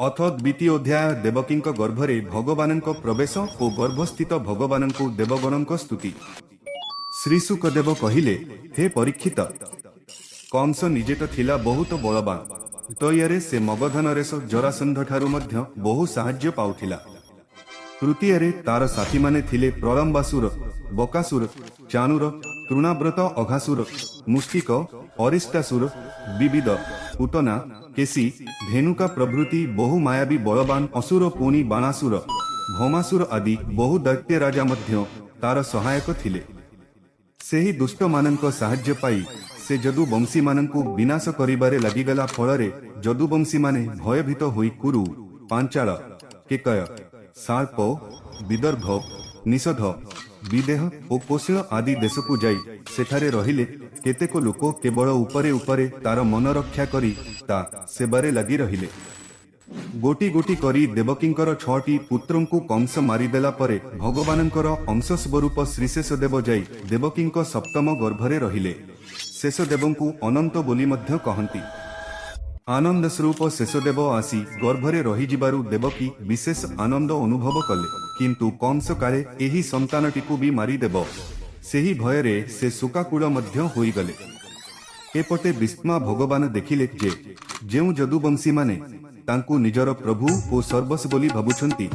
ଅଥ ଦ୍ୱିତୀୟୋଧ୍ୟାୟ। ଦେବକୀଙ୍କ ଗର୍ଭରେ ଭଗବାନଙ୍କ ପ୍ରବେଶ ଓ ଗର୍ଭସ୍ଥିତ ଭଗବାନଙ୍କୁ ଦେବଗଣଙ୍କ ସ୍ତୁତି। ଶ୍ରୀ ଶୁକଦେବ କହିଲେ, ହେ ପରୀକ୍ଷିତ, କଂସ ନିଜେ ତ ଥିଲା ବହୁତ ବଳବାନ। ତହିଁରେ ସେ ମଗଧ ନରେଶ ଜରାସନ୍ଧ ଠାରୁ ମଧ୍ୟ ବହୁ ସାହାଯ୍ୟ ପାଉଥିଲା। ତୃତୀୟରେ ତାର ସାଥୀମାନେ ଥିଲେ ପ୍ରଳମ୍ବାସୁର, ବକାସୁର, ଚାଣୁର, ତୃଣାବ୍ରତ, ଅଘାସୁର, ମୁଷ୍ଟିକ, ଅରିଷ୍ଟାସୁର, ବିବିଦ, ପୁତନା, କେଶୀ, ଧେନୁକା ପ୍ରଭୃତି ବହୁ ମାୟାବୀ ବଳବାନ ଅସୁର। ପୁଣି ବାଣାସୁର, ଭୌମାସୁର ଆଦି ବହୁ ଦୈତ୍ୟ ରାଜା ମଧ୍ୟ ତାର ସହାୟକ ଥିଲେ। ସେହି ଦୁଷ୍ଟମାନଙ୍କ ସାହାଯ୍ୟ ପାଇ ସେ ଯଦୁବଂଶୀମାନଙ୍କୁ ବିନାଶ କରିବାରେ ଲାଗିଗଲା। ଫଳରେ ଯଦୁବଂଶୀମାନେ ଭୟଭୀତ ହୋଇ କୁରୁ, ପାଞ୍ଚାଳ, କେକୟ, ଶାଳ୍ପ, ବିଦର୍ଭ, ନିଷଧ, ବିଦେହ ଓ କୋଶଳ ଆଦି ଦେଶକୁ ଯାଇ ସେଠାରେ ରହିଲେ। କେତେକ ଲୋକ କେବଳ ଉପରେ ଉପରେ ତାର ମନ ରକ୍ଷା କରି ତା ସେବାରେ ଲାଗି ରହିଲେ। ଗୋଟି ଗୋଟି କରି ଦେବକୀଙ୍କର ଛଅଟି ପୁତ୍ରଙ୍କୁ କଂସ ମାରିଦେଲା ପରେ ଭଗବାନଙ୍କର ଅଂଶ ସ୍ୱରୂପ ଶ୍ରୀଶେଷଦେବ ଯାଇ ଦେବକୀଙ୍କ ସପ୍ତମ ଗର୍ଭରେ ରହିଲେ। ଶେଷଦେବଙ୍କୁ ଅନନ୍ତ ବୋଲି ମଧ୍ୟ କହନ୍ତି। ଆନନ୍ଦ ସ୍ୱରୂପ ଶେଷଦେବ ଆସି ଗର୍ଭରେ ରହିଯିବାରୁ ଦେବକୀ ବିଶେଷ ଆନନ୍ଦ ଅନୁଭବ କଲେ। କିନ୍ତୁ କଂସ କାଳେ ଏହି ସନ୍ତାନଟିକୁ ବି ମାରିଦେବ, ସେହି ଭୟରେ ସେ ଶୋକାକୁଳ ମଧ୍ୟ ହୋଇଗଲେ। ଏପଟେ ବିଷ୍ମା ଭଗବାନ ଦେଖିଲେ ଯେ ଯେଉଁ ଯଦୁବଂଶୀମାନେ ତାଙ୍କୁ ନିଜର ପ୍ରଭୁ ଓ ସର୍ବସ୍ୱ ବୋଲି ଭାବୁଛନ୍ତି,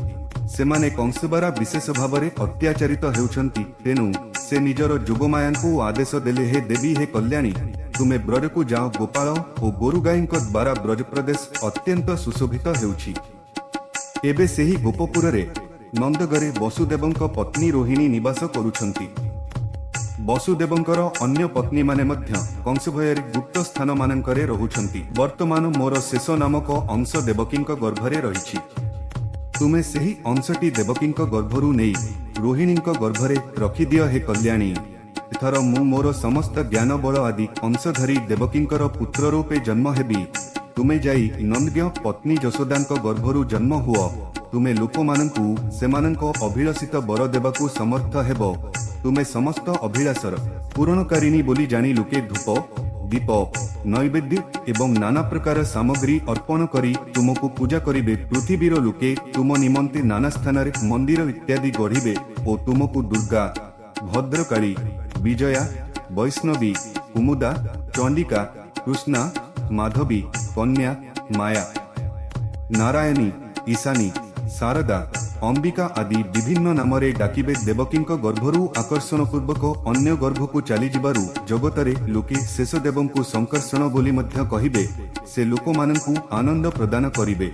ସେମାନେ କଂସଦ୍ୱାରା ବିଶେଷ ଭାବରେ ଅତ୍ୟାଚାରିତ ହେଉଛନ୍ତି। ତେଣୁ ସେ ନିଜର ଯୋଗମାୟାଙ୍କୁ ଆଦେଶ ଦେଲେ, ହେ ଦେବୀ, ହେ କଲ୍ୟାଣୀ, ତୁମେ ବ୍ରଜକୁ ଯାଅ। ଗୋପାଳ ଓ ଗୋରୁଗାଈଙ୍କ ଦ୍ୱାରା ବ୍ରଜପ୍ରଦେଶ ଅତ୍ୟନ୍ତ ସୁଶୋଭିତ ହେଉଛି। ଏବେ ସେହି ଗୋପପୁରରେ ନନ୍ଦଗରେ ବସୁଦେବଙ୍କ ପତ୍ନୀ ରୋହିଣୀ ନିବାସ କରୁଛନ୍ତି। ବସୁଦେବଙ୍କର ଅନ୍ୟ ପତ୍ନୀମାନେ ମଧ୍ୟ କଂସ ଭୟରେ ଗୁପ୍ତ ସ୍ଥାନମାନଙ୍କରେ ରହୁଛନ୍ତି। ବର୍ତ୍ତମାନ ମୋର ଶେଷ ନାମକ ଅଂଶ ଦେବକୀଙ୍କ ଗର୍ଭରେ ରହିଛି। ତୁମେ ସେହି ଅଂଶଟି ଦେବକୀଙ୍କ ଗର୍ଭରୁ ନେଇ ରୋହିଣୀଙ୍କ ଗର୍ଭରେ ରଖିଦିଅ। ହେ କଲ୍ୟାଣୀ, ଏଥର ମୁଁ ମୋର ସମସ୍ତ ଜ୍ଞାନ, ବଳ ଆଦି ଅଂଶ ଧରି ଦେବକୀଙ୍କର ପୁତ୍ର ରୂପେ ଜନ୍ମ ହେବି। ତୁମେ ଯାଇ ନନ୍ଦଜ୍ଞ ପତ୍ନୀ ଯଶୋଦାଙ୍କ ଗର୍ଭରୁ ଜନ୍ମ ହୁଅ। ତୁମେ ଲୋକମାନଙ୍କୁ ସେମାନଙ୍କ ଅଭିଳଷିତ ବର ଦେବାକୁ ସମର୍ଥ ହେବ। ତୁମେ ସମସ୍ତ ଅଭିଳାଷର ପୂରଣକାରିଣୀ ବୋଲି ଜାଣି ଲୋକେ ଧୂପ, ଦୀପ, ନୈବେଦ୍ୟ ଏବଂ ନାନା ପ୍ରକାର ସାମଗ୍ରୀ ଅର୍ପଣ କରି ତୁମକୁ ପୂଜା କରିବେ। ପୃଥିବୀର ଲୋକେ ତୁମ ନିମନ୍ତେ ନାନା ସ୍ଥାନରେ ମନ୍ଦିର ଇତ୍ୟାଦି ଗଢ଼ିବେ ଓ ତୁମକୁ ଦୁର୍ଗା, ଭଦ୍ରକାଳୀ, ବିଜୟା, ବୈଷ୍ଣବୀ, କୁମୁଦା, ଚଣ୍ଡିକା, କୃଷ୍ଣା, ମାଧବୀ, କନ୍ୟା, ମାୟା, ନାରାୟଣୀ, ଈଶାନୀ, ଶାରଦା, ଅମ୍ବିକା ଆଦି ବିଭିନ୍ନ ନାମରେ ଡାକିବେ। ଦେବକୀଙ୍କ ଗର୍ଭରୁ ଆକର୍ଷଣ ପୂର୍ବକ ଅନ୍ୟ ଗର୍ଭକୁ ଚାଲିଯିବାରୁ ଜଗତରେ ଲୋକେ ଶେଷଦେବଙ୍କୁ ସଂକର୍ଷଣ ବୋଲି ମଧ୍ୟ କହିବେ। ସେ ଲୋକମାନଙ୍କୁ ଆନନ୍ଦ ପ୍ରଦାନ କରିବେ,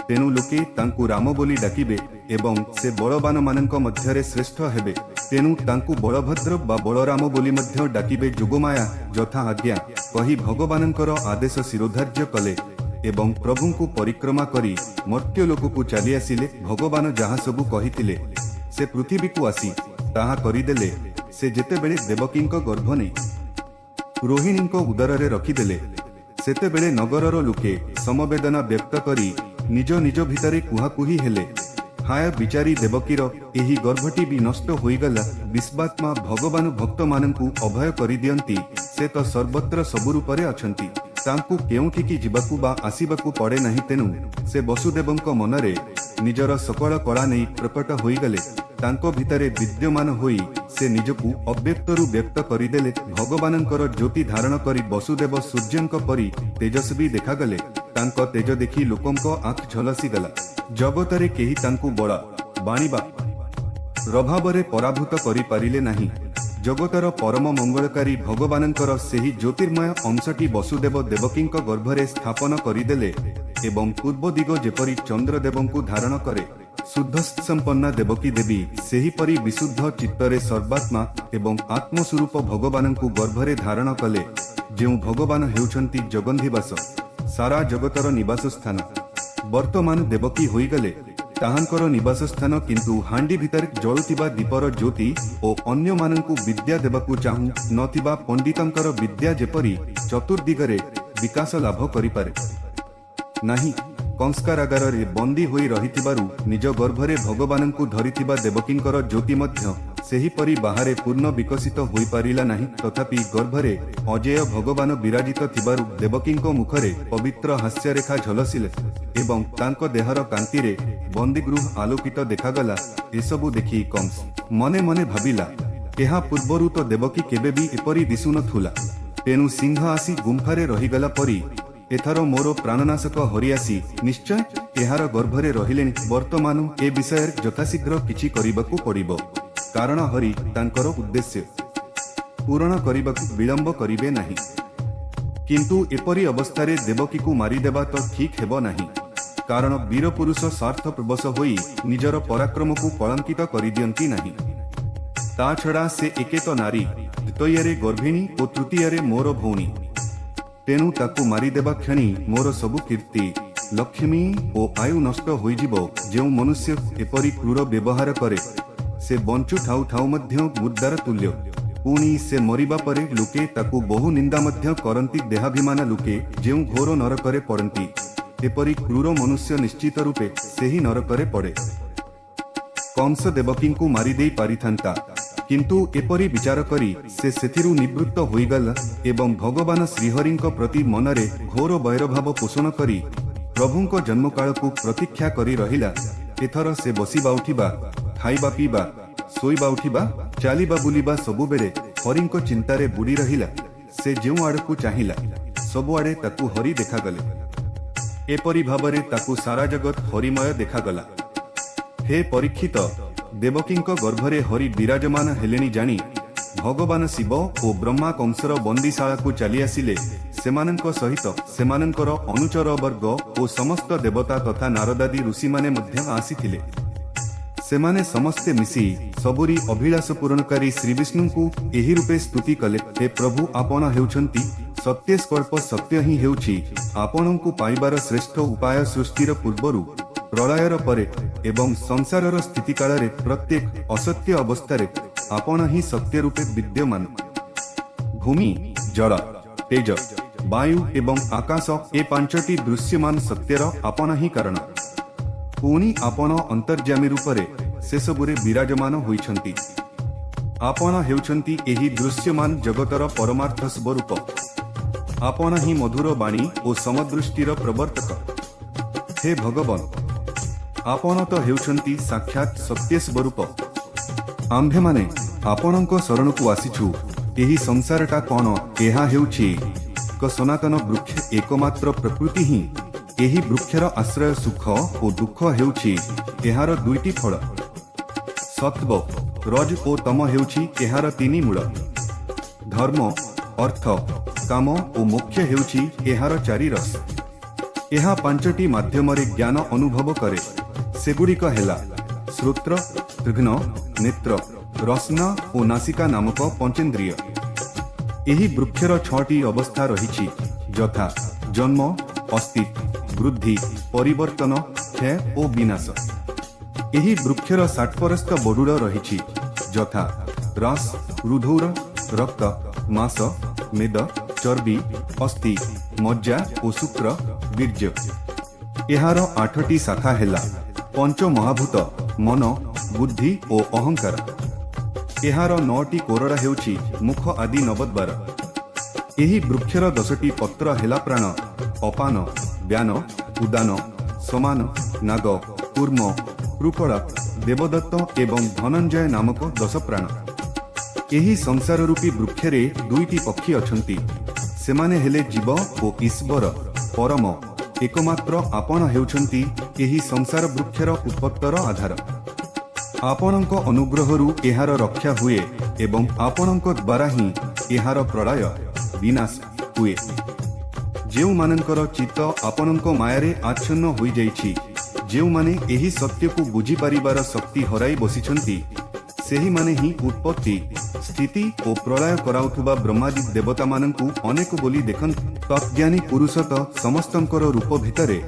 ତେଣୁ ଲୋକେ ତାଙ୍କୁ ରାମ ବୋଲି ଡାକିବେ ଏବଂ ସେ ବଳବାନମାନଙ୍କ ମଧ୍ୟରେ ଶ୍ରେଷ୍ଠ ହେବେ, ତେଣୁ ତାଙ୍କୁ ବଳଭଦ୍ର ବା ବଳରାମ ବୋଲି ମଧ୍ୟ ଡାକିବେ। ଯୋଗମାୟା ଯଥା ଆଜ୍ଞା କହି ଭଗବାନଙ୍କର ଆଦେଶ ଶିରୋଧାର୍ଯ୍ୟ କଲେ ଏବଂ ପ୍ରଭୁଙ୍କୁ ପରିକ୍ରମା କରି ମର୍ତ୍ତ୍ୟଲୋକକୁ ଚାଲି ଆସିଲେ। ଭଗବାନ ଯାହା ସବୁ କହିଥିଲେ, ସେ ପୃଥିବୀକୁ ଆସି ତାହା କରିଦେଲେ। ସେ ଯେତେବେଳେ ଦେବକୀଙ୍କ ଗର୍ଭ ନେଇ ରୋହିଣୀଙ୍କ ଉଦରରେ ରଖିଦେଲେ, ସେତେବେଳେ ନଗରର ଲୋକେ ସମବେଦନା ବ୍ୟକ୍ତ କରି ନିଜ ନିଜ ଭିତରେ କୁହାକୁହି ହେଲେ, ହାୟ ବିଚାରୀ ଦେବକୀର ଏହି ଗର୍ଭଟି ବି ନଷ୍ଟ ହୋଇଗଲା। ବିଶ୍ୱାତ୍ମା ଭଗବାନ ଭକ୍ତମାନଙ୍କୁ ଅଭୟ କରିଦିଅନ୍ତି। ସେ ତ ସର୍ବତ୍ର ସବୁ ରୂପରେ ଅଛନ୍ତି। ତାଙ୍କୁ କେଉଁଠିକି ଯିବାକୁ ବା ଆସିବାକୁ ପଡ଼େ ନାହିଁ। ତେଣୁ ସେ ବସୁଦେବଙ୍କ ମନରେ ନିଜର ସକଳ କଳା ନେଇ ପ୍ରକଟ ହୋଇଗଲେ। ତାଙ୍କ ଭିତରେ ବିଦ୍ୟମାନ ହୋଇ ସେ ନିଜକୁ ଅବ୍ୟକ୍ତରୁ ବ୍ୟକ୍ତ କରିଦେଲେ। ଭଗବାନଙ୍କର ଜ୍ୟୋତି ଧାରଣ କରି ବସୁଦେବ ସୂର୍ଯ୍ୟଙ୍କ ପରି ତେଜସ୍ୱୀ ଦେଖାଗଲେ। ତାଙ୍କ ତେଜ ଦେଖି ଲୋକଙ୍କ ଆଖି ଝଲସିଗଲା। ଜଗତରେ କେହି ତାଙ୍କୁ ବଳ, ବାଣୀ ବା ପ୍ରଭାବରେ ପରାଭୂତ କରିପାରିଲେ ନାହିଁ। ଜଗତର ପରମ ମଙ୍ଗଳକାରୀ ଭଗବାନଙ୍କର ସେହି ଜ୍ୟୋତିର୍ମୟ ଅଂଶଟି ବସୁଦେବ ଦେବକୀଙ୍କ ଗର୍ଭରେ ସ୍ଥାପନ କରିଦେଲେ ଏବଂ ପୂର୍ବ ଦିଗ ଯେପରି ଚନ୍ଦ୍ରଦେବଙ୍କୁ ଧାରଣ କରେ, ଶୁଦ୍ଧ ସମ୍ପନ୍ନା ଦେବକୀ ଦେବୀ ସେହିପରି ବିଶୁଦ୍ଧ ଚିତ୍ତରେ ସର୍ବାତ୍ମା ଏବଂ ଆତ୍ମସ୍ୱରୂପ ଭଗବାନଙ୍କୁ ଗର୍ଭରେ ଧାରଣ କଲେ, ଯେଉଁ ଭଗବାନ ହେଉଛନ୍ତି ଜଗନ୍ଧିବାସ, ସାରା ଜଗତର ନିବାସ ସ୍ଥାନ। ବର୍ତ୍ତମାନ ଦେବକୀ ହୋଇଗଲେ ତାହାଙ୍କର ନିବାସ ସ୍ଥାନ। କିନ୍ତୁ ହାଣ୍ଡି ଭିତରେ ଜଳୁଥିବା ଦୀପର ଜ୍ୟୋତି ଓ ଅନ୍ୟମାନଙ୍କୁ ବିଦ୍ୟା ଦେବାକୁ ଚାହୁଁ ନଥିବା ପଣ୍ଡିତଙ୍କର ବିଦ୍ୟା ଯେପରି ଚତୁର୍ଦିଗରେ ବିକାଶ ଲାଭ କରିପାରେ ନାହିଁ, କଂସକାରାଗାରରେ ବନ୍ଦୀ ହୋଇ ରହିଥିବାରୁ ନିଜ ଗର୍ଭରେ ଭଗବାନଙ୍କୁ ଧରିଥିବା ଦେବକୀଙ୍କର ଜ୍ୟୋତି ମଧ୍ୟ ସେହିପରି ବାହାରେ ପୂର୍ଣ୍ଣ ବିକଶିତ ହୋଇପାରିଲା ନାହିଁ। ତଥାପି ଗର୍ଭରେ ଅଜେୟ ଭଗବାନ ବିରାଜିତ ଥିବାରୁ ଦେବକୀଙ୍କ ମୁଖରେ ପବିତ୍ର ହାସ୍ୟରେଖା ଝଲସିଲେ ଏବଂ ତାଙ୍କ ଦେହର କାନ୍ତିରେ ବନ୍ଦୀଗୃହ ଆଲୋକିତ ଦେଖାଗଲା। ଏସବୁ ଦେଖି କଂସ ମନେ ମନେ ଭାବିଲା, ଏହା ପୂର୍ବରୁ ତ ଦେବକୀ କେବେ ବି ଏପରି ଦିଶୁନଥିଲା। ତେଣୁ ସିଂହ ଆସି ଗୁମ୍ଫାରେ ରହିଗଲା ପରି ଏଥର ମୋର ପ୍ରାଣନାଶକ ହରି ଆସି ନିଶ୍ଚୟ ଏହାର ଗର୍ଭରେ ରହିଲେଣି। ବର୍ତ୍ତମାନ ଏ ବିଷୟରେ ଯଥାଶୀଘ୍ର କିଛି କରିବାକୁ ପଡ଼ିବ, କାରଣ ହରି ତାଙ୍କର ଉଦ୍ଦେଶ୍ୟ ପୂରଣ କରିବାକୁ ବିଳମ୍ବ କରିବେ ନାହିଁ। କିନ୍ତୁ ଏପରି ଅବସ୍ଥାରେ ଦେବକୀକୁ ମାରିଦେବା ତ ଠିକ୍ ହେବ ନାହିଁ, କାରଣ ବୀରପୁରୁଷ ସ୍ୱାର୍ଥବଶ ହୋଇ ନିଜର ପରାକ୍ରମକୁ କଳଙ୍କିତ କରିଦିଅନ୍ତି ନାହିଁ। ତା ଛଡ଼ା ସେ ଏକେ ତ ନାରୀ, ଦ୍ୱିତୀୟରେ ଗର୍ଭିଣୀ ଓ ତୃତୀୟରେ ମୋର ଭଉଣୀ। ତେଣୁ ତାକୁ ମାରିଦେବା କ୍ଷଣି ମୋର ସବୁ କୀର୍ତ୍ତି, ଲକ୍ଷ୍ମୀ ଓ ଆୟୁ ନଷ୍ଟ ହୋଇଯିବ। ଯେଉଁ ମନୁଷ୍ୟ ଏପରି କ୍ରୂର ବ୍ୟବହାର କରେ, ସେ ବଞ୍ଚୁ ଥାଉ ଥାଉ ମଧ୍ୟ ମୁର୍ଦ୍ଦାର ତୁଲ୍ୟ। ପୁଣି ସେ ମରିବା ପରେ ଲୋକେ ତାକୁ ବହୁ ନିନ୍ଦା ମଧ୍ୟ କରନ୍ତି। ଦେହାଭିମାନୀ ଲୋକେ ଯେଉଁ ଘୋର ନରକରେ ପଡ଼ନ୍ତି, ଏପରି କ୍ରୂର ମନୁଷ୍ୟ ନିଶ୍ଚିତ ରୂପେ ସେହି ନରକରେ ପଡ଼େ। କଂସ ଦେବକୀଙ୍କୁ ମାରିଦେଇ ପାରିଥାନ୍ତା, କିନ୍ତୁ ଏପରି ବିଚାର କରି ସେ ସେଥିରୁ ନିବୃତ୍ତ ହୋଇଗଲା ଏବଂ ଭଗବାନ ଶ୍ରୀହରିଙ୍କ ପ୍ରତି ମନରେ ଘୋର ବୈରଭାବ ପୋଷଣ କରି ପ୍ରଭୁଙ୍କ ଜନ୍ମକାଳକୁ ପ୍ରତୀକ୍ଷା କରି ରହିଲା। ଏଥର ସେ ବସିବା ଉଠିବା, ଖାଇବା ପିଇବା, ଶୋଇବା ଉଠିବା, ଚାଲିବା ବୁଲିବା ସବୁବେଳେ ହରିଙ୍କ ଚିନ୍ତାରେ ବୁଡ଼ି ରହିଲା। ସେ ଯେଉଁ ଆଡ଼କୁ ଚାହିଁଲା, ସବୁଆଡ଼େ ତାକୁ ହରି ଦେଖାଗଲେ। ଏପରି ଭାବରେ ତାକୁ ସାରା ଜଗତ ହରିମୟ ଦେଖାଗଲା। ହେ ପରୀକ୍ଷିତ, ଦେବକୀଙ୍କ ଗର୍ଭରେ ହରି ବିରାଜମାନ ହେଲେଣି ଜାଣି ଭଗବାନ ଶିବ ଓ ବ୍ରହ୍ମା କଂସର ବନ୍ଦୀଶାଳାକୁ ଚାଲି ଆସିଲେ। ସେମାନଙ୍କ ସହିତ ସେମାନଙ୍କର ଅନୁଚର ବର୍ଗ ଓ ସମସ୍ତ ଦେବତା ତଥା ନାରଦାଦି ଋଷିମାନେ ମଧ୍ୟ ଆସିଥିଲେ। ସେମାନେ ସମସ୍ତେ ମିଶି ସବୁରି ଅଭିଳାଷ ପୂରଣକାରୀ ଶ୍ରୀବିଷ୍ଣୁଙ୍କୁ ଏହି ରୂପେ ସ୍ତୁତି କଲେ। ହେ ପ୍ରଭୁ, ଆପଣ ହେଉଛନ୍ତି ସତ୍ୟସ୍ୱରୂପ। ସତ୍ୟ ହିଁ ହେଉଛି ଆପଣଙ୍କୁ ପାଇବାର ଶ୍ରେଷ୍ଠ ଉପାୟ। ସୃଷ୍ଟିର ପୂର୍ବରୁ, ପ୍ରଳୟର ପରେ ଏବଂ ସଂସାରର ସ୍ଥିତିକାଳରେ ପ୍ରତ୍ୟେକ ଅସତ୍ୟ ଅବସ୍ଥାରେ ଆପଣ ହିଁ ସତ୍ୟ ରୂପେ ବିଦ୍ୟମାନ। ଭୂମି, ଜଳ, ତେଜ, ବାୟୁ ଏବଂ ଆକାଶ, ଏ ପାଞ୍ଚଟି ଦୃଶ୍ୟମାନ ସତ୍ୟର ଆପଣ ହିଁ କାରଣ। ପୁଣି ଆପଣ ଅନ୍ତର୍ଯାମୀ ରୂପରେ ସେସବୁରେ ବିରାଜମାନ ହୋଇଛନ୍ତି। ଆପଣ ହେଉଛନ୍ତି ଏହି ଦୃଶ୍ୟମାନ ଜଗତର ପରମାର୍ଥ ସ୍ୱରୂପ। ଆପଣ ହିଁ ମଧୁର ବାଣୀ ଓ ସମଦୃଷ୍ଟିର ପ୍ରବର୍ତ୍ତକ। ହେ ଭଗବାନ, ଆପଣ ତ ହେଉଛନ୍ତି ସାକ୍ଷାତ ସତ୍ୟ ସ୍ୱରୂପ। ଆମ୍ଭେମାନେ ଆପଣଙ୍କ ଶରଣକୁ ଆସିଛୁ। ଏହି ସଂସାରଟା କଣ? ଏହା ହେଉଛି ଏକ ସନାତନ ବୃକ୍ଷ। ଏକମାତ୍ର ପ୍ରକୃତି ହିଁ ଏହି ବୃକ୍ଷର ଆଶ୍ରୟ। ସୁଖ ଓ ଦୁଃଖ ହେଉଛି ଏହାର ଦୁଇଟି ଫଳ। ସତ୍ବ, ରଜ ଓ ତମ ହେଉଛି ଏହାର ତିନି ମୂଳ। ଧର୍ମ, ଅର୍ଥ, କାମ ଓ ମୋକ୍ଷ ହେଉଛି ଏହାର ଚାରି ରସ। ଏହା ପାଞ୍ଚଟି ମାଧ୍ୟମରେ ଜ୍ଞାନ ଅନୁଭବ କରେ। ସେଗୁଡ଼ିକ ହେଲା ଶ୍ରୋତ୍ର, ଘ୍ରାଣ, ନେତ୍ର, ରସନା ଓ ନାସିକା ନାମକ ପଞ୍ଚେନ୍ଦ୍ରିୟ। ଏହି ବୃକ୍ଷର ଛଅଟି ଅବସ୍ଥା ରହିଛି, ଯଥା ଜନ୍ମ, ଅସ୍ତିତ୍ୱ, ବୃଦ୍ଧି, ପରିବର୍ତ୍ତନ, କ୍ଷୟ ଓ ବିନାଶ। ଏହି ବୃକ୍ଷର ଷାଟ୍ପରସ୍ତ ବଡୁଳ ରହିଛି, ଯଥା ରସ, ରୁଧିର, ରକ୍ତ, ମାଂସ, ମେଦ, ଚର୍ବି, ଅସ୍ଥି, ମଜ୍ଜା ଓ ଶୁକ୍ର, ବୀର୍ଯ୍ୟ। ଏହାର ଆଠଟି ଶାଖା ହେଲା ପଞ୍ଚ ମହାଭୂତ, ମନ, ବୁଦ୍ଧି ଓ ଅହଙ୍କାର। ଏହାର ନଅଟି କୋରଡ଼ା ହେଉଛି ମୁଖ ଆଦି ନବଦ୍ୱାର। ଏହି ବୃକ୍ଷର 10ଟି ପତ୍ର ହେଲା ପ୍ରାଣ, ଅପାନ, ବ୍ୟାନ, ଉଦାନ, ସମାନ, ନାଗ, କୂର୍ମ, କୃପଣ, ଦେବଦତ୍ତ ଏବଂ ଧନଞ୍ଜୟ ନାମକ ଦଶ ପ୍ରାଣ। ଏହି ସଂସାର ରୂପୀ ବୃକ୍ଷରେ ଦୁଇଟି ପକ୍ଷୀ ଅଛନ୍ତି। ସେମାନେ ହେଲେ ଜୀବ ଓ ଈଶ୍ୱର। ପରମ ଏକମାତ୍ର ଆପଣ ହେଉଛନ୍ତି ଏହି ସଂସାର ବୃକ୍ଷର ଉତ୍ପତ୍ତିର ଆଧାର। ଆପଣଙ୍କ ଅନୁଗ୍ରହରୁ ଏହାର ରକ୍ଷା ହୁଏ ଏବଂ ଆପଣଙ୍କ ଦ୍ୱାରା ହିଁ ଏହାର ପ୍ରଳୟ, ବିନାଶ ହୁଏ। ଯେଉଁମାନଙ୍କର ଚିତ୍ତ ଆପଣଙ୍କ ମାୟାରେ ଆଚ୍ଛନ୍ନ ହୋଇଯାଇଛି, ଯେଉଁମାନେ ଏହି ସତ୍ୟକୁ ବୁଝିପାରିବାର ଶକ୍ତି ହରାଇ ବସିଛନ୍ତି, ସେହିମାନେ ହିଁ ଉତ୍ପତ୍ତି, ସ୍ଥିତି ଓ ପ୍ରଳୟ କରାଉଥିବା ବ୍ରହ୍ମାଦି ଦେବତାମାନଙ୍କୁ ଅନେକ ବୋଲି ଦେଖନ୍ତି। ତତ୍ଜ୍ଞାନୀ ପୁରୁଷ ତ ସମସ୍ତଙ୍କର ରୂପ ଭିତରେ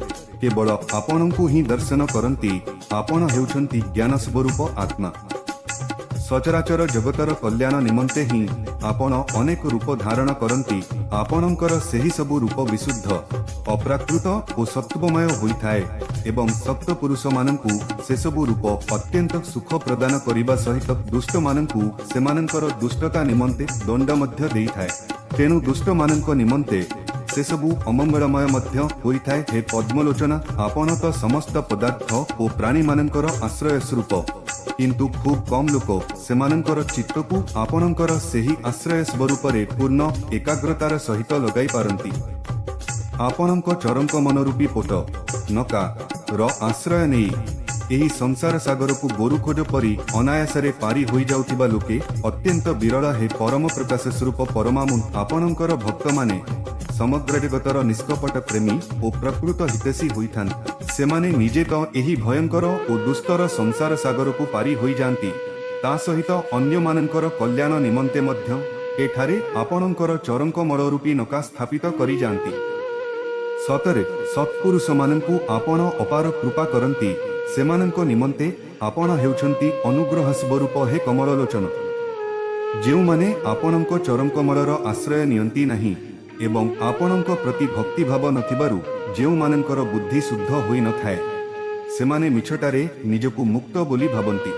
କେବଳ ଆପଣଙ୍କୁ ହିଁ ଦର୍ଶନ କରନ୍ତି। ଆପଣ ହେଉଛନ୍ତି ଜ୍ଞାନ ସ୍ୱରୂପ ଆତ୍ମା। ସଚରାଚର ଜଗତର କଲ୍ୟାଣ ନିମନ୍ତେ ହିଁ ଆପଣ ଅନେକ ରୂପ ଧାରଣ କରନ୍ତି। ଆପଣଙ୍କର ସେହି ସବୁ ରୂପ ବିଶୁଦ୍ଧ, ଅପ୍ରାକୃତ ଓ ସତ୍ୱମୟ ହୋଇଥାଏ। ଏବଂ ସତ୍ପୁରୁଷମାନଙ୍କୁ ସେସବୁ ରୂପ ଅତ୍ୟନ୍ତ ସୁଖ ପ୍ରଦାନ କରିବା ସହିତ ଦୁଷ୍ଟମାନଙ୍କୁ ସେମାନଙ୍କର ଦୁଷ୍ଟତା ନିମନ୍ତେ ଦଣ୍ଡ ମଧ୍ୟ ଦେଇଥାଏ। ତେଣୁ ଦୁଷ୍ଟମାନଙ୍କ ନିମନ୍ତେ ସେସବୁ ଅମଙ୍ଗଳମୟ ମଧ୍ୟ ହୋଇଥାଏ। ହେ ପଦ୍ମଲୋଚନା, ଆପଣ ତ ସମସ୍ତ ପଦାର୍ଥ ଓ ପ୍ରାଣୀମାନଙ୍କର ଆଶ୍ରୟ ସ୍ୱରୂପ, କିନ୍ତୁ ଖୁବ୍ କମ୍ ଲୋକ ସେମାନଙ୍କର ଚିତ୍ତକୁ ଆପଣଙ୍କର ସେହି ଆଶ୍ରୟ ସ୍ୱରୂପରେ ପୂର୍ଣ୍ଣ ଏକାଗ୍ରତାର ସହିତ ଲଗାଇ ପାରନ୍ତି। ଆପଣଙ୍କ ଚରଣକମଳରୂପୀ ପୋତ ନୌକା ର ଆଶ୍ରୟ ନେଇ ଏହି ସଂସାର ସାଗରକୁ ଗୋରୁ ଖୋଜ ପରି ଅନାୟାସରେ ପାରି ହୋଇଯାଉଥିବା ଲୋକେ ଅତ୍ୟନ୍ତ ବିରଳ। ହେ ପରମ ପ୍ରକାଶ ସ୍ୱରୂପ ପରମାମୁ, ଆପଣଙ୍କର ଭକ୍ତମାନେ ସମଗ୍ର ଜଗତର ନିଷ୍କପଟ ପ୍ରେମୀ ଓ ପ୍ରକୃତ ହିତୈଷୀ ହୋଇଥାନ୍ତି। ସେମାନେ ନିଜେ ତ ଏହି ଭୟଙ୍କର ଓ ଦୁସ୍ତର ସଂସାର ସାଗରକୁ ପାରି ହୋଇଯାଆନ୍ତି, ତା ସହିତ ଅନ୍ୟମାନଙ୍କର କଲ୍ୟାଣ ନିମନ୍ତେ ମଧ୍ୟ ଏଠାରେ ଆପଣଙ୍କର ଚରଣକମଳ ରୂପୀ ନୌକା ସ୍ଥାପିତ କରିଯାଆନ୍ତି। ସତରେ ସତ୍ପୁରୁଷମାନଙ୍କୁ ଆପଣ ଅପାର କୃପା କରନ୍ତି। ସେମାନଙ୍କ ନିମନ୍ତେ ଆପଣ ହେଉଛନ୍ତି ଅନୁଗ୍ରହ ସ୍ୱରୂପ। ହେ କମଳଲୋଚନ, ଯେଉଁମାନେ ଆପଣଙ୍କ ଚରଣକମଳର ଆଶ୍ରୟ ନିଅନ୍ତି ନାହିଁ ଏବଂ ଆପଣଙ୍କ ପ୍ରତି ଭକ୍ତିଭାବ ନଥିବାରୁ ଯେଉଁମାନଙ୍କର ବୁଦ୍ଧି ଶୁଦ୍ଧ ହୋଇନଥାଏ, ସେମାନେ ମିଛଟାରେ ନିଜକୁ ମୁକ୍ତ ବୋଲି ଭାବନ୍ତି।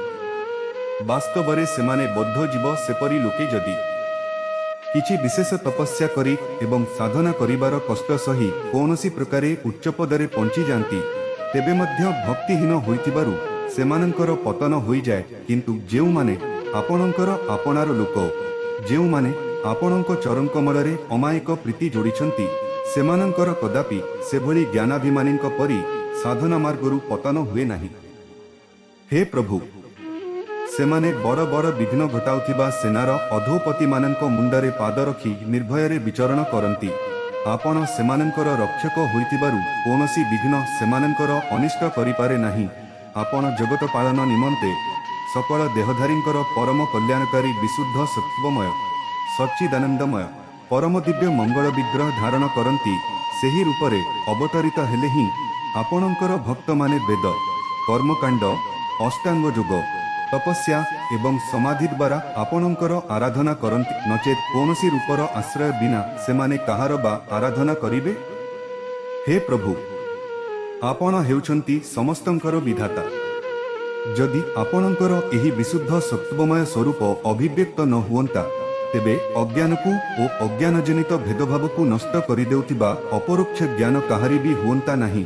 ବାସ୍ତବରେ ସେମାନେ ବଦ୍ଧ ଜୀବ। ସେପରି ଲୋକେ ଯଦି କିଛି ବିଶେଷ ତପସ୍ୟା କରି ଏବଂ ସାଧନା କରିବାର କଷ୍ଟ ସହି କୌଣସି ପ୍ରକାରେ ଉଚ୍ଚପଦରେ ପହଞ୍ଚିଯାଆନ୍ତି, ତେବେ ମଧ୍ୟ ଭକ୍ତିହୀନ ହୋଇଥିବାରୁ ସେମାନଙ୍କର ପତନ ହୋଇଯାଏ। କିନ୍ତୁ ଯେଉଁମାନେ ଆପଣଙ୍କର ଆପଣାର ଲୋକ, ଯେଉଁମାନେ ଆପଣଙ୍କ ଚରଣକମଳରେ ଅମାୟିକ ପ୍ରୀତି ଯୋଡ଼ିଛନ୍ତି, ସେମାନଙ୍କର କଦାପି ସେଭଳି ଜ୍ଞାନାଭିମାନୀଙ୍କ ପରି ସାଧନା ମାର୍ଗରୁ ପତନ ହୁଏ ନାହିଁ। ହେ ପ୍ରଭୁ, ସେମାନେ ବଡ଼ ବଡ଼ ବିଘ୍ନ ଘଟାଉଥିବା ସେନାର ଅଧିପତିମାନଙ୍କ ମୁଣ୍ଡରେ ପାଦ ରଖି ନିର୍ଭୟରେ ବିଚରଣ କରନ୍ତି। ଆପଣ ସେମାନଙ୍କର ରକ୍ଷକ ହୋଇଥିବାରୁ କୌଣସି ବିଘ୍ନ ସେମାନଙ୍କର ଅନିଷ୍ଟ କରିପାରେ ନାହିଁ। ଆପଣ ଜଗତ ପାଳନ ନିମନ୍ତେ ସକଳ ଦେହଧାରୀଙ୍କର ପରମ କଲ୍ୟାଣକାରୀ ବିଶୁଦ୍ଧ ସତ୍ତ୍ୱମୟ ସଚ୍ଚିଦାନନ୍ଦମୟ ପରମ ଦିବ୍ୟ ମଙ୍ଗଳ ବିଗ୍ରହ ଧାରଣ କରନ୍ତି। ସେହି ରୂପରେ ଅବତରିତ ହେଲେ ହିଁ ଆପଣଙ୍କର ଭକ୍ତମାନେ ବେଦ, କର୍ମକାଣ୍ଡ, ଅଷ୍ଟାଙ୍ଗ ଯୋଗ, ତପସ୍ୟା ଏବଂ ସମାଧି ଦ୍ୱାରା ଆପଣଙ୍କର ଆରାଧନା କରନ୍ତି। ନଚେତ୍ କୌଣସି ରୂପର ଆଶ୍ରୟ ବିନା ସେମାନେ କାହାର ବା ଆରାଧନା କରିବେ? ହେ ପ୍ରଭୁ, ଆପଣ ହେଉଛନ୍ତି ସମସ୍ତଙ୍କର ବିଧାତା। ଯଦି ଆପଣଙ୍କର ଏହି ବିଶୁଦ୍ଧ ସତ୍ତ୍ୱମୟ ସ୍ୱରୂପ ଅଭିବ୍ୟକ୍ତ ନ ହୁଅନ୍ତା, ତେବେ ଅଜ୍ଞାନକୁ ଓ ଅଜ୍ଞାନଜନିତ ଭେଦଭାବକୁ ନଷ୍ଟ କରିଦେଉଥିବା ଅପରୋକ୍ଷ ଜ୍ଞାନ କାହାରି ବି ହୁଅନ୍ତା ନାହିଁ।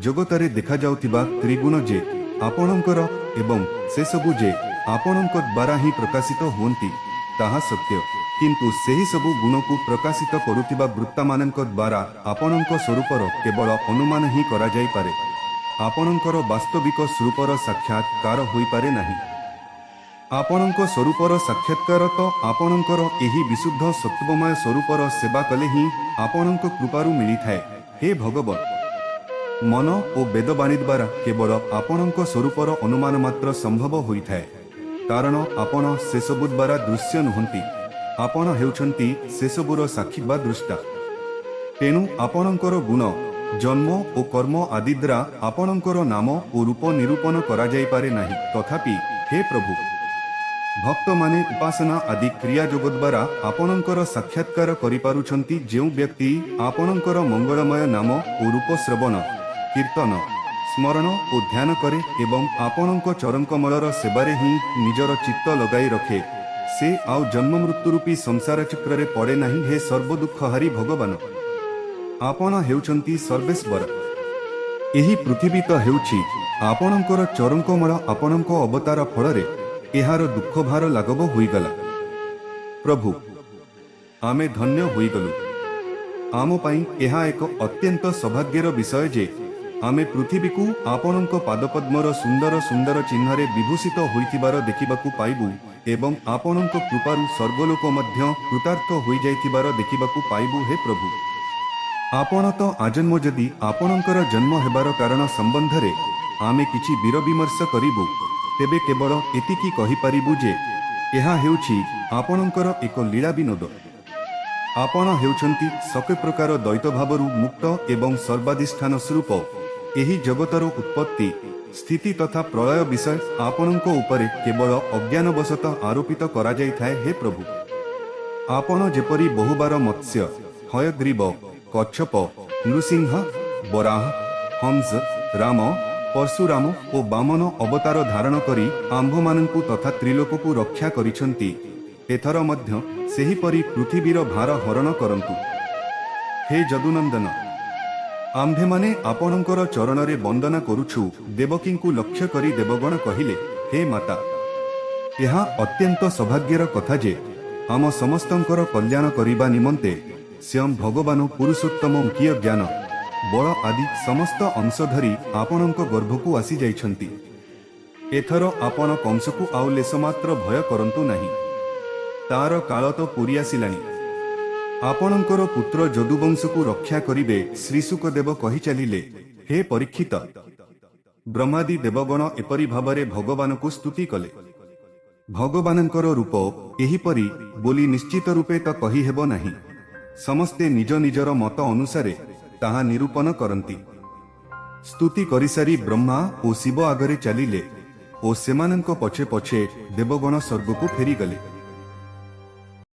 ଜଗତରେ ଦେଖାଯାଉଥିବା ତ୍ରିଗୁଣ ଯେ ଆପଣଙ୍କର ଏବଂ ସେସବୁ ଯେ ଆପଣଙ୍କ ଦ୍ୱାରା ହିଁ ପ୍ରକାଶିତ ହୁଅନ୍ତି, ତାହା ସତ୍ୟ। କିନ୍ତୁ ସେହି ସବୁ ଗୁଣକୁ ପ୍ରକାଶିତ କରୁଥିବା ବୃତ୍ତାମାନଙ୍କ ଦ୍ୱାରା ଆପଣଙ୍କ ସ୍ୱରୂପର କେବଳ ଅନୁମାନ ହିଁ କରାଯାଇପାରେ, ଆପଣଙ୍କର ବାସ୍ତବିକ ସ୍ୱରୂପର ସାକ୍ଷାତକାର ହୋଇପାରେ ନାହିଁ। ଆପଣଙ୍କ ସ୍ୱରୂପର ସାକ୍ଷାତକାର ତ ଆପଣଙ୍କର ଏହି ବିଶୁଦ୍ଧ ସତ୍ତ୍ୱମୟ ସ୍ୱରୂପର ସେବା କଲେ ହିଁ ଆପଣଙ୍କ କୃପାରୁ ମିଳିଥାଏ। ହେ ଭଗବାନ, ମନ ଓ ବେଦବାଣୀ ଦ୍ୱାରା କେବଳ ଆପଣଙ୍କ ସ୍ୱରୂପର ଅନୁମାନ ମାତ୍ର ସମ୍ଭବ ହୋଇଥାଏ, କାରଣ ଆପଣ ସେସବୁ ଦ୍ୱାରା ଦୃଶ୍ୟ ନୁହନ୍ତି। ଆପଣ ହେଉଛନ୍ତି ସେସବୁର ସାକ୍ଷୀ ବା ଦୃଷ୍ଟା। ତେଣୁ ଆପଣଙ୍କର ଗୁଣ, ଜନ୍ମ ଓ କର୍ମ ଆଦି ଦ୍ୱାରା ଆପଣଙ୍କର ନାମ ଓ ରୂପ ନିରୂପଣ କରାଯାଇପାରେ ନାହିଁ। ତଥାପି ହେ ପ୍ରଭୁ, ଭକ୍ତମାନେ ଉପାସନା ଆଦି କ୍ରିୟା ଯୋଗ ଦ୍ୱାରା ଆପଣଙ୍କର ସାକ୍ଷାତକାର କରିପାରୁଛନ୍ତି। ଯେଉଁ ବ୍ୟକ୍ତି ଆପଣଙ୍କର ମଙ୍ଗଳମୟ ନାମ ଓ ରୂପ ଶ୍ରବଣ, କୀର୍ତ୍ତନ, ସ୍ମରଣ ଓ ଧ୍ୟାନ କରେ ଏବଂ ଆପଣଙ୍କ ଚରଣକମଳର ସେବାରେ ହିଁ ନିଜର ଚିତ୍ତ ଲଗାଇ ରଖେ, ସେ ଆଉ ଜନ୍ମ ମୃତ୍ୟୁରୂପୀ ସଂସାର ଚକ୍ରରେ ପଡ଼େ ନାହିଁ। ହେ ସର୍ବଦୁଃଖହାରୀ ଭଗବାନ, ଆପଣ ହେଉଛନ୍ତି ସର୍ବେଶ୍ୱର। ଏହି ପୃଥିବୀ ତ ହେଉଛି ଆପଣଙ୍କର ଚରଣକମଳ। ଆପଣଙ୍କ ଅବତାର ଫଳରେ ଏହାର ଦୁଃଖ ଭାର ଲାଘବ ହୋଇଗଲା। ପ୍ରଭୁ, ଆମେ ଧନ୍ୟ ହୋଇଗଲୁ। ଆମ ପାଇଁ ଏହା ଏକ ଅତ୍ୟନ୍ତ ସୌଭାଗ୍ୟର ବିଷୟ ଯେ ଆମେ ପୃଥିବୀକୁ ଆପଣଙ୍କ ପାଦପଦ୍ମର ସୁନ୍ଦର ସୁନ୍ଦର ଚିହ୍ନରେ ବିଭୂଷିତ ହୋଇଥିବାର ଦେଖିବାକୁ ପାଇବୁ ଏବଂ ଆପଣଙ୍କ କୃପାରୁ ସ୍ୱର୍ଗଲୋକ ମଧ୍ୟ କୃତାର୍ଥ ହୋଇଯାଇଥିବାର ଦେଖିବାକୁ ପାଇବୁ। ହେ ପ୍ରଭୁ, ଆପଣ ତ ଆଜନ୍ମ। ଯଦି ଆପଣଙ୍କର ଜନ୍ମ ହେବାର କାରଣ ସମ୍ବନ୍ଧରେ ଆମେ କିଛି ବିମର୍ଶ କରିବୁ, ତେବେ କେବଳ ଏତିକି କହିପାରିବୁ ଯେ ଏହା ହେଉଛି ଆପଣଙ୍କର ଏକ ଲୀଳା ବିନୋଦ। ଆପଣ ହେଉଛନ୍ତି ସକଳ ପ୍ରକାର ଦ୍ୱୈତ ଭାବରୁ ମୁକ୍ତ ଏବଂ ସର୍ବାଧିଷ୍ଠାନ ସ୍ୱରୂପ। ଏହି ଜଗତର ଉତ୍ପତ୍ତି, ସ୍ଥିତି ତଥା ପ୍ରଳୟ ବିଷୟ ଆପଣଙ୍କ ଉପରେ କେବଳ ଅଜ୍ଞାନବଶତଃ ଆରୋପିତ କରାଯାଇଥାଏ। ହେ ପ୍ରଭୁ, ଆପଣ ଯେପରି ବହୁବାର ମତ୍ସ୍ୟ, ହୟଗ୍ରୀବ, କଚ୍ଛପ, ନୃସିଂହ, ବରାହ, ହଂସ, ରାମ, ପର୍ଶୁରାମ ଓ ବାମନ ଅବତାର ଧାରଣ କରି ଆମ୍ଭମାନଙ୍କୁ ତଥା ତ୍ରିଲୋକକୁ ରକ୍ଷା କରିଛନ୍ତି, ଏଥର ମଧ୍ୟ ସେହିପରି ପୃଥିବୀର ଭାର ହରଣ କରନ୍ତୁ। ହେ ଯଦୁନନ୍ଦନ, ଆମ୍ଭେମାନେ ଆପଣଙ୍କର ଚରଣରେ ବନ୍ଦନା କରୁଛୁ। ଦେବକୀଙ୍କୁ ଲକ୍ଷ୍ୟ କରି ଦେବଗଣ କହିଲେ, ହେ ମାତା, ଏହା ଅତ୍ୟନ୍ତ ସୌଭାଗ୍ୟର କଥା ଯେ ଆମ ସମସ୍ତଙ୍କର କଲ୍ୟାଣ କରିବା ନିମନ୍ତେ ସ୍ୱୟଂ ଭଗବାନ ପୁରୁଷୋତ୍ତମ ସ୍ୱକୀୟ ଜ୍ଞାନ, ବଳ ଆଦି ସମସ୍ତ ଅଂଶ ଧରି ଆପଣଙ୍କ ଗର୍ଭକୁ ଆସିଯାଇଛନ୍ତି। ଏଥର ଆପଣ କଂସକୁ ଆଉ ଲେଶମାତ୍ର ଭୟ କରନ୍ତୁ ନାହିଁ। ତାର କାଳ ତ ପୁରି ଆସିଲାଣି। ଆପଣଙ୍କର ପୁତ୍ର ଯଦୁବଂଶକୁ ରକ୍ଷା କରିବେ। ଶ୍ରୀଶୁକଦେବ କହି ଚାଲିଲେ, ହେ ପରୀକ୍ଷିତ, ବ୍ରହ୍ମାଦି ଦେବଗଣ ଏପରି ଭାବରେ ଭଗବାନଙ୍କୁ ସ୍ତୁତି କଲେ। ଭଗବାନଙ୍କର ରୂପ ଏହିପରି ବୋଲି ନିଶ୍ଚିତ ରୂପେ ତ କହିହେବ ନାହିଁ। ସମସ୍ତେ ନିଜ ନିଜର ମତ ଅନୁସାରେ ତାହା ନିରୂପଣ କରନ୍ତି। ସ୍ତୁତି କରିସାରି ବ୍ରହ୍ମା ଓ ଶିବ ଆଗରେ ଚାଲିଲେ ଓ ସେମାନଙ୍କ ପଛେ ପଛେ ଦେବଗଣ ସ୍ୱର୍ଗକୁ ଫେରିଗଲେ।